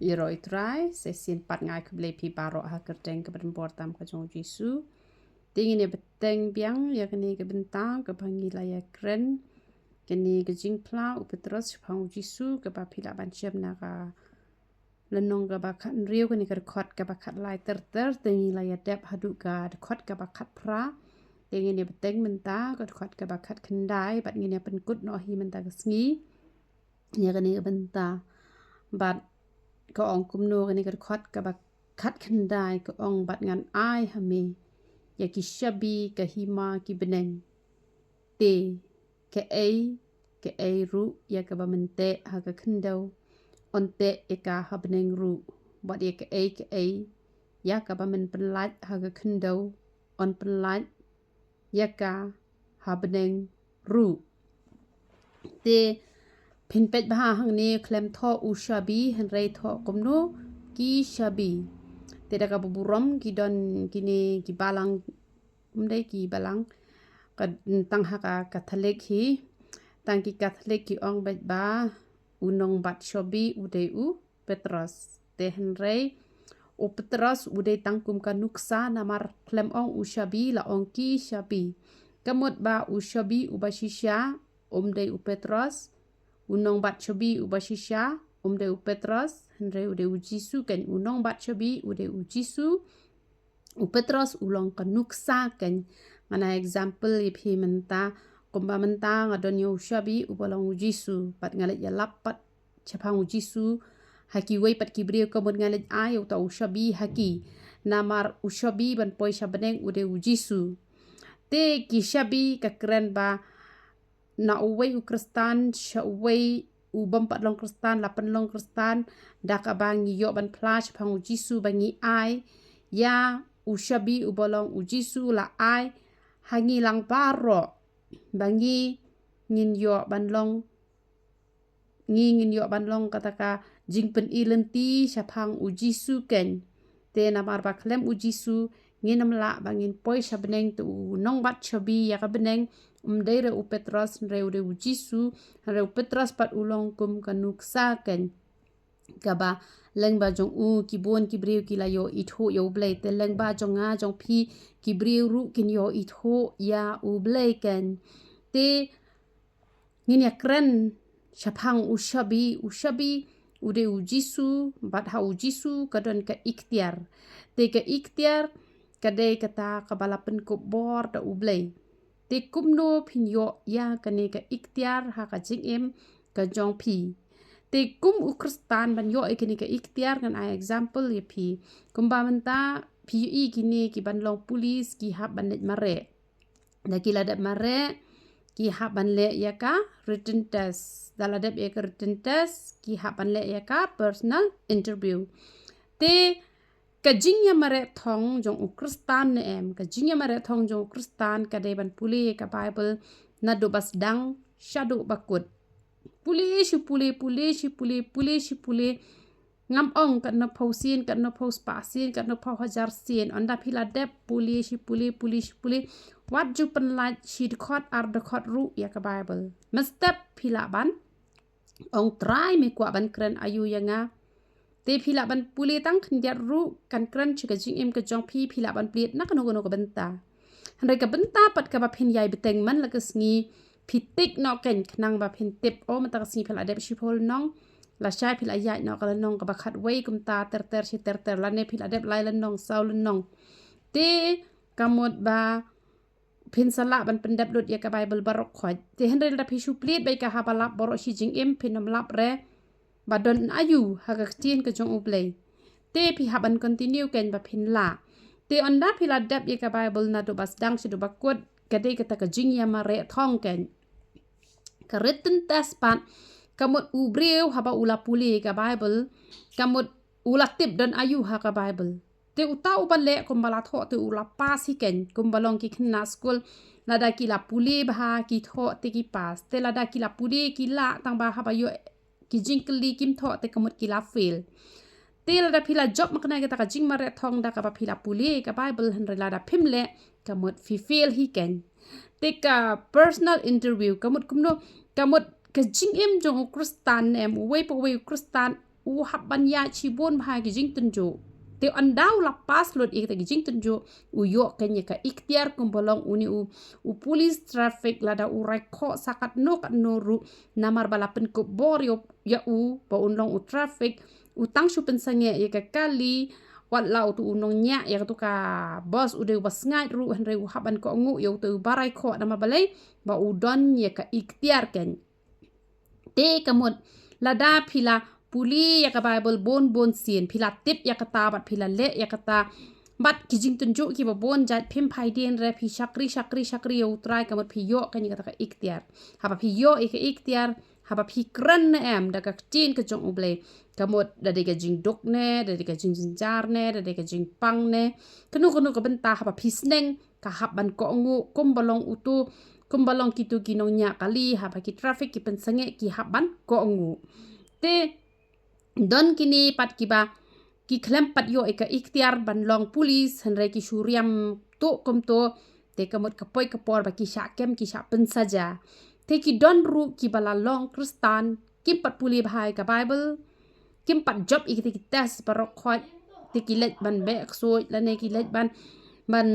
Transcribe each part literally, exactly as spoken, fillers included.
Ïaroh ïa u Trai, sa shisien pat nga ai khublei ïa phi baroh ha ka kyrteng kaba donbor tam ka jong u Jisu. Te ngin ïa bteng biang ïa kane ka bynta kaba ngi la ïakren. Kane ka jingphla u Petros shaphang u Jisu kaba phi lah ban shem na ka lynnong kaba khathynriew, kane ka dkhot kaba khatlai ter ter, te ngi la ïa dep haduh ka dkhot kaba khatphra. Te ngin ïa bteng mynta ka dkhot kaba khatkhyndai, bad ngin ïa pynkut noh hi mynta ka sngi ïa kane ka bynta. Bad ka ong kumno kane ka dkhot kaba khatkhyndai, ka ong, bad ngan ai ha me ïa ki shabi ka hima ki bneng. Te kaei kaei ruh ïa kaba men teh ha ka khyndew, yn teh ïa ka ha bneng ruh. Bad ïa kaei kaei ïa kaba men pynlait ha ka khyndew, yn pynlait ïa ka ha bneng ruh. Te phin peit bha hangne khlem thoh u shabi, hynrei thoh kumno, ki shabi. Te da kaba burom ki don kine ki balang, ym dei ki balang, ka, tang ha ka Katholik hi, tang ki Katholik ki ong beit ba u nongbat shabi u dei u Petros. Te hynrei u Petros u dei tang kum ka nuksa, namar khlem ong u shabi, la ong ki shabi. Ka mut ba u shabi uba shisha um dei u Petros, u nongbat shabi uba shisha um dei u Petros, hynrei u dei u Jisu. Kane u nongbat shabi u dei u Jisu, u Petros u long ka nuksa. Kane ngan ai example ïa phi mynta, kumba mynta nga don ïa u shabi uba long u Jisu, bad nga leit ïalap pat shaphang u Jisu ha kiwei pat ki briew, ka mut nga leit ai ïa uta u shabi ha ki. Namar u shabi ban poi sha bneng u dei u Jisu. Te ki shabi ka kren ba na uwei u Khristan sha uwei u bym pat long Khristan, la pynlong Khristan da kaba ngi ïoh ban phla shaphang u Jisu, ba ngi ai ïa u shabi uba long u Jisu, la ai ha ngi lang baroh ba ngi ngin ïoh ban long, ngi ngin ïoh ban long kata ka jingpyni lynti shaphang u Jisu. Kane te namar ba khlem u Jisu ngin ym lah ba ngin poi sha bneng. Te u nongbat shabi ïa ka bneng um dei re u Petros, hynrei u dei u Jisu. Hynrei u Petros pat u long kum ka nuksa. Kane kaba lyngba jong u ki bun ki briew ki la ïoh ithuh ïa u Blei, te lyngba jong nga jong phi ki briew ruh kin ïoh ithuh ïa u Blei. Kane te ngin ïa kren shaphang u shabi. U shabi u dei u Jisu, bad ha u Jisu ka don ka iktiar. Te ka iktiar ka dei kata kaba la pynkup bor da u Blei. Te kumno phin ïoh ïa kane ka iktiar ha ka jingim ka jong phi? Te kum u Khristan ban ïoh ïa kane ka iktiar, ngan ai example ïa phi. Kumba mynta phi ïohi kine ki ban long pulis ki hap ban leit mareh. Da ki la dep mareh ki hap ban leh ïa ka written test. Da la dep ïa ka written test ki hap ban leh ïa ka personal interview. Te ka jingïamareh thong jong u Khristan ne em, ka jingïamareh thong jong u Khristan ka dei ban pule ïa ka Bible naduh ba sdang shaduh ba kut. Pule shi pule, pule shi pule, pule shi pule. Ngam ong katno phew sien, katno phew spah sien, katno phew hajar sien. Ynda phi la dep pule shi pule, pule shi pule, wat ju pynlait shi dkhot ar dkhot ruh ïa ka Bible. Mynstep phi lah ban ong, Trai, me kwah ban kren aïu ïa nga? Te phi lah ban pule tang khyndiat ruh, kan kren sha ka jingim ka jong phi, phi lah ban plie na kano kano ka bynta. Hynrei ka bynta pat kaba phin ïai bteng man la ka sngi, phi tik noh kane khnang ba phin tip, o mynta ka sngi phi la dep shiphew lynnong, lashai phi la ïaid noh ka lynnong kaba khatwei, kumta ter ter shi ter ter, lane phi la dep lai lynnong, saw lynnong. Te ka mut ba phin sa lah ban pyndep lut ïa ka Bible baroh khoit. Te hynrei lada phi shu plie beit ka haba lap baroh shi jingim, phin ym lap re ba don aïu ha ka ktien ka jong u Blei. Te phi hap ban continue kane ba phin lah. Te ynda phi la dep ïa ka Bible naduh ba sdang shaduh ba kut, ka dei kata ka jingïamareh thong kane. Ka written test pat ka mut u briew haba u la pule ka Bible, ka mut u la tip don aïu ha ka Bible. Te uta uba leh kumba la thoh te u la pass hi kane, kumba long ki khynnah skul, lada ki la pule bha ki thoh te ki pass. Te lada ki la pule ki lah, tang ba haba ïoh ki jingkylli kim thoh te ka mut ki la fail. Te lada phi la jop makna kata ka jingmareh thong da kaba phi la pule ka Bible, hynrei lada phim leh ka mut phi fail hi kane. Te ka personal interview ka mut kumno? Ka mut ka jingim jong u Khristan ne em, uwei pa uwei u Khristan u hap ban ïaid shibun bha ki jingtynjuh. Te ynda u la pass lut ïa kita ki jingtynjuh, u ïoh kane ka iktiar kumba long une u, u police traffic lada u rai khoh sa katno katno ruh, namar ba la pynkup bor ïa u, ïa u, ba un long u traffic, u tang shu pynsangeh ïa ka kali, wat la utu u nongñiah ïa katu ka bos u dei uba sngaid ruh, hynrei u hap ban kohnguh ïa utu uba rai khoh, namar balei, ba u don ïa ka iktiar kane. Te ka mut, lada phi la pule ïa ka Bible bun bun sien, phi la tip ïa kata bad phi la leh ïa kata, bad ki jingtynjuh kiba bun jait phim phai dien re, phi shakri shakri shakri ïa u Trai, ka mut phi ïoh kane kata ka iktiar. Haba phi ïoh ïa ka iktiar, haba phi kren ne em da ka ktien ka jong U Blei, ka mut da dei ka jingduk ne, da dei ka jingjynjar ne, da dei ka jingpang ne, kano kano ka bynta, haba phi sneng, ka hap ban kohnguh, kumba long utu, kumba long kitu ki nongñiah kali, haba ki traffic ki pynsangeh, ki hap ban kohnguh. Te don kine pat kiba ki khlem pat ïoh ïa ka iktiar ban long police, hynrei ki shu riam tuh kumto, te ka mut ka poi ka por ba ki shah kem, ki shah pynsaja. Te ki don ruh kiba la long Khristan, kim pat pule bha ïa ka Bible, kim pat jop ïa kita ki test baroh khoit, te ki leit ban beh ksuid, lane ki leit ban, ban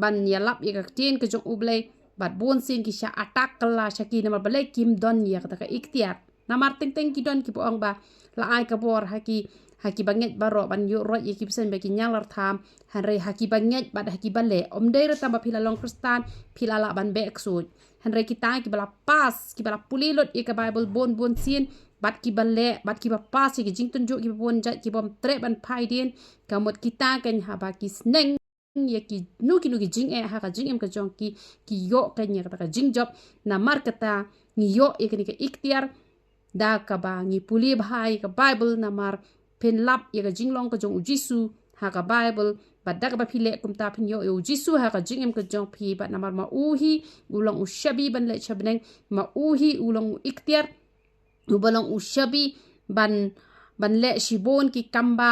ban ïalap ïa ka ktien ka jong U Blei, bad bun sien ki shah attack kylla sha ki, namar balei, kim don ïa kata ka iktiar. Namar teng teng ki don kiba ong ba la ai ka bor ha ki, ha kiba ngeit baroh ban ïuh roit ïa ki bseiñ ba kin ïalar tham, hynrei ha kiba ngeit bad ha kiba leh. Ym dei re tang ba phi la long Khristan phi la lah ban beh ksuid. Hynrei kita kiba la pass, kiba la pule lut ïa ka Bible bun bun sien, bad kiba leh, bad kiba pass ïa ki jingtynjuh kiba bun jait, kiba ym treh ban phai dien, ka mut kita keiñ haba ki sneng ïa kino kino ki jingeh ha ka jingim ka jong ki, ki ïoh keiñ ïa kata ka jingjop. Namar kata ngi ïoh ïa kane ka iktiar da kaba ngi pule bha ïa ka Bible, namar phin lap ïa ka jinglong ka jong U Jisu ha ka Bible, bad da kaba phi leh kumta phin ïoh ïa U Jisu ha ka jingim ka jong phi, bad namar ma u hi u long u shabi ban leit sha bneng, ma u hi u long u iktiar, uba long u shabi ban, ban leh shibun ki kam ba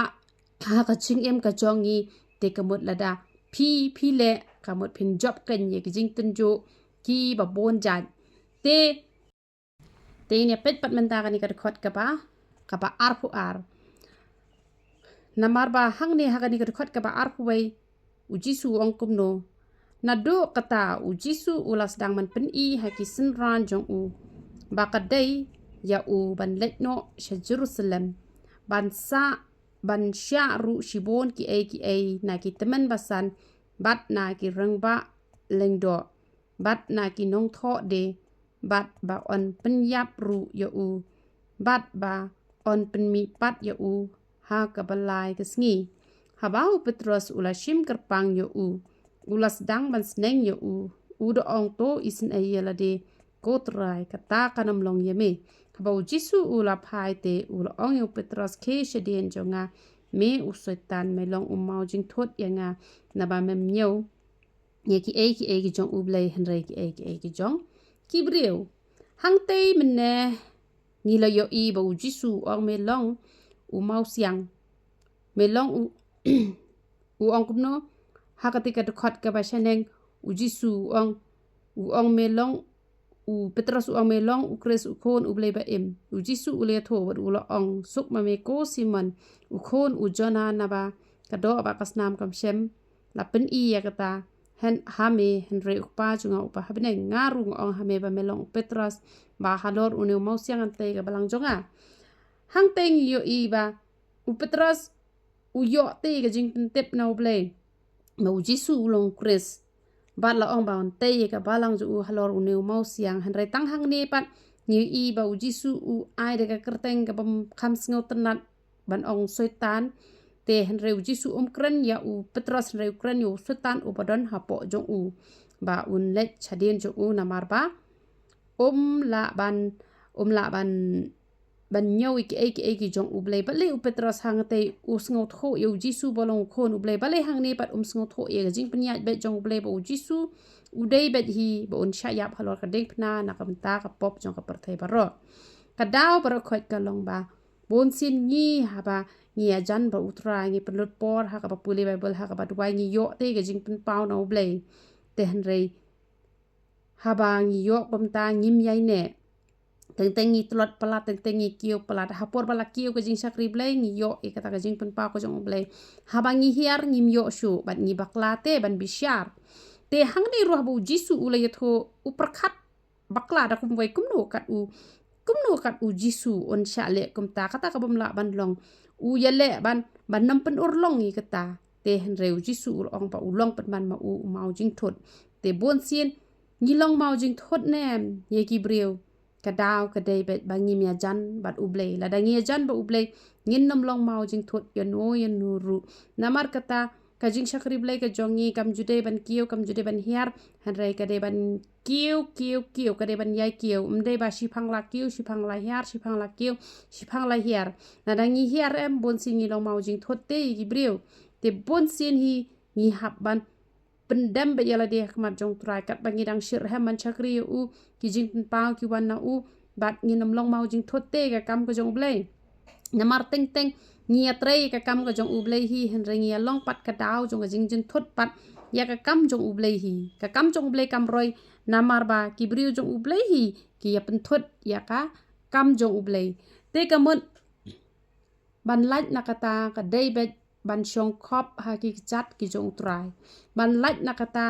ha ka jingim ka jong ngi. Te ka mut lada phi, phi leh, ka mut phin jop keiñ ïa ki jingtynjuh kiba bun jait. Te, te ngin ïa peit pat mynta kane ka dkhot kaba, kaba arphew ar. Namar ba hangne ha kane ka dkhot kaba arphew wei, U Jisu u ong kumno? Naduh kata U Jisu u la sdang ban pyni ha ki synran jong u ba ka dei ïa u ban leit noh sha Jerusalem, ban sah, ban shah ruh shibun kiei kiei na ki tymmen basan, bad na ki rangbah lyngdoh, bad na ki nongthoh die, bad ba yn pynïap ruh ïa u, bad ba yn pynmihpat ïa u ha kaba lai ka sngi. Haba u Petros u la shim kyrpang ïa u, u la sdang ban sneng ïa u, u da ong, to isynei ïa lade, ko Trai, kata kan ym long ïa me. Haba U Jisu u la phai te u la ong ïa u Petros, khie shadien jong nga, me u Soitan, me long u maw jingthut ïa nga, naba mem ñiew ïa kiei kiei ki jong U Blei, hynrei kiei kiei ki jong ki briew. Hangtei mynne ngi la ïohi ba U Jisu u ong me long u mawsiang. Me long u, u ong kumno? Ha kata ka dkhot kaba shaneng U Jisu u ong, u ong me long, u Petros u ong me long u Khrist, u Khun U Blei ba im. U Jisu u la ïathuh bad u la ong, suk ma me ko Simon, u khun u Jona, naba ka doh bad ka snam kam shem la pyni ïa kata ha me, hynrei U Kpa jong nga uba ha bneng. Nga ruh nga ong ha me ba me long u Petros, ba halor une u mawsiang hangtei ka balang jong nga. Hangtei ngi ïohi ba u Petros u ïoh te ka jingpyntip na U Blei ba U Jisu u long u Khrist. Bad la ong ba un tei ïa ka balang jong u halor une u mawsiang. Hynrei tang hangne pat ngi ïohi ba U Jisu u ai da ka kyrteng kaba ym kham sngewtynnat ban ong Soitan. Te hynrei U Jisu um kren ïa u Petros, hynrei u kren ïa u Soitan uba don hapoh jong u, ba un leit shadien jong u, namar ba um lah ban, um lah ban, ban ñiew ïa kiei kiei ki jong U Blei. Balei u Petros hangtei u sngewthuh ïa U Jisu ba long u Khun U Blei? Balei hangne pat um sngewthuh ïa ka jingpynïaid beit jong U Blei ba U Jisu u dei beit hi ba un shah ïap halor ka diengphna na ka bynta ka pop jong ka pyrthei baroh? Ka daw baroh khoit ka long ba bun sien ngi, haba ngi ïajan bad U Trai, ngi pynlut por ha kaba pule Bible, ha kaba duwai, ngi ïoh te ka jingpynpaw na U Blei. Te hynrei haba ngi ïoh kumta ngim ïaineh. Teng teng ngi tlot palat, teng teng ngi kiew palat. Ha por ba la kiew ka jingshakri Blei, ngi ïoh ïa kata ka jingpynpaw ka jong U Blei. Haba ngi hiar, ngim ïoh shuh, bad ngi bakla te ban bishar. Te hangne ruh ba U Jisu u la ïathuh, u pyrkhat bakla da kumwei, kumno kat u, kumno kat U Jisu un shah leh kumta, kata ka bym lah ban long. U ïaleh ban, ban nym pynurlong ïa kata. Te hynrei U Jisu u la ong ba u long pynban ma u, u maw jingthut. Te bun sien, ngi long maw jingthut ne em ïa ki briew? Ka daw ka dei beit ba ngim ïajan bad U Blei. Lada ngi ïajan bad U Blei, ngin nym long maw jingthut ïa no ïa no ruh. Namar kata, ka jingshakri Blei ka jong ngi kam ju dei ban kiew, kam ju dei ban hiar, hynrei ka dei ban kiew, kiew, kiew, ka dei ban ïai kiew. Ym dei ba shiphang la kiew, shiphang la hiar, shiphang la kiew, shiphang la hiar. Lada ngi hiar em, bun sien ngi long maw jingthut te ïa ki briew. Te bun sien hi ngi hap ban pyndem beit ïa lade ha khmat jong U Trai, katba ngi dang shitrhem ban shakri ïa u, ki jingpynpaw ki wan na u, bad ngin nym long maw jingthut te ïa ka kam ka jong U Blei. Namar teng teng ngi ïatrei ïa ka kam ka jong U Blei hi, hynrei ngi ïa long pat ka daw jong ka jingjynthut pat ïa ka kam jong U Blei hi. Ka kam jong U Blei kam roi, namar ba ki briew jong U Blei hi ki ïa pynthut ïa ka kam jong U Blei. Te ka mut ban lait na kata ka dei beit ban shong khop ha ki kjat ki jong U Trai. Ban lait na kata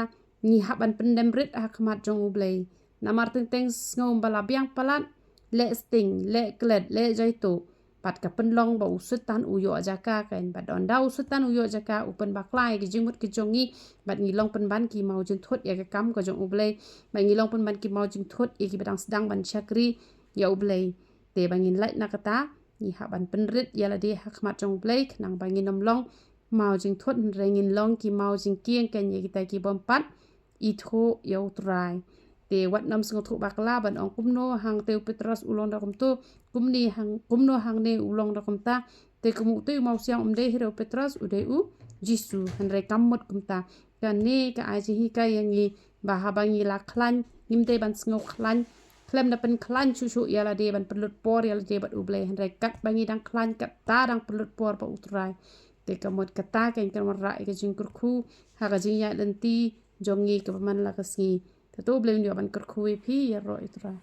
ngi hap ban pyndem rit ha khmat jong U Blei. Namar teng teng sngew ba la biang palat, leh sting, leh klet, leh jaituh. Bad ka pynlong ba u Soitan u ïoh jaka, kan, bad ynda u Soitan u ïoh jaka, u pynbakla ïa ki jingmut ki jong ngi, bad ngi long pynban ki maw jingthut ïa ka kam ka jong U Blei, bad ngi long pynban ki maw jingthut ïa kiba dang sdang ban shakri ïa U Blei. Te ba ngin lait na kata, ngi hap ban pynrit ïa lade ha khmat jong U Blei, khnang ba ngin nym long maw jingthut, hynrei ngin long ki maw jingkieng, kan, ïa kita ki bym pat ithuh ïa U Trai. Te wat nym sngewthuh bakla ban ong kumno hangte U Petros u long da kumto, kumne hang, kumno hangne u long da kumta. Te kum uto u mawsiang um dei hi re U Petros, u dei U Jisu, hynrei kam mut kumta. Kane ka ai jinghikai ïa ngi ba haba ngi la khlaiñ, ngim dei ban sngew khlaiñ, khlem da pynkhlaiñ shuh shuh ïa lade, ban pynlut por ïa lade bad U Blei, hynrei katba ngi dang khlaiñ, kata dang pynlut por bad U Trai. Te ka mut kata kan, kan wanrah ïa ka jingkyrkhu ha ka jingïaid lynti jong ngi kaba man la ka sngi. Te to U Blei un ïoh ban kyrkhu ïa phi, ïaroh ïa U Trai.